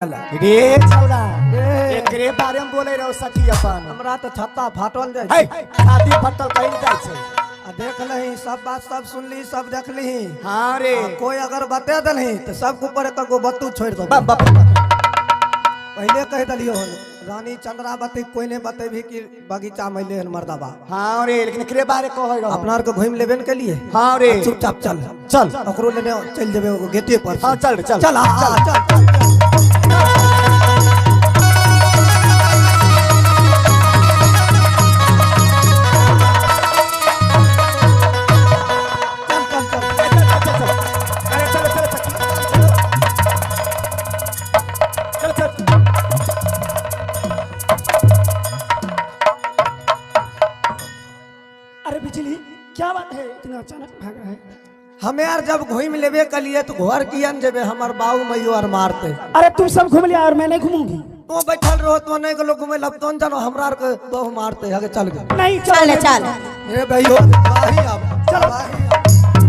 रे छौड़ा, ए। एकरे बारे में बोले रहो सखी अपन। हमरा तऽ छत्ता फाटल जाइ है छै। छाती फटल कहीं जाइ छै। आ देख लही, सब बात सब सुनली, सब देखली। हाँ रे। आ कोई अगर बता देलही तऽ सबके ऊपर एक गो बत्तू छोड़ि देबो। बाप बाप बाप। पहिले कहि देलियो हन, रानी चंद्रावती कोई नहीं बतेबी कि बगीचा में अइले हन मर्दाबा। हाँ रे, लेकिन एकरे बारे कहै रहो। अपना आरके घुमि लेबे ने केलिए। हाँ रे। आ चुपचाप चल। चल। ओकरो लेने चलि जेबै गेटे पर से। हाँ, चल रे, चल। चल, आ, आ, चल, चल, चल। चल, चल, चल। चल, चल, चल, चल। अरे चल चल सखी, चल चल चल। अरे बिजली, क्या बात है, इतना अचानक भाग रहा है? हमे आर जब घूमि लेबे कलिए तो घर किया ने जेबे, हमर बाबू मैयो आर मारते। अरे तुम सब घूम लिया और मैं नहीं घूमूंगी? तू बैठल रहो, तो नहीं गेलो घूमे लब तो जानो हमरा आर के बहु मारते हगे। चल गए। नहीं। चल चल। ए भैयो, बाही अब चल, बाही अब।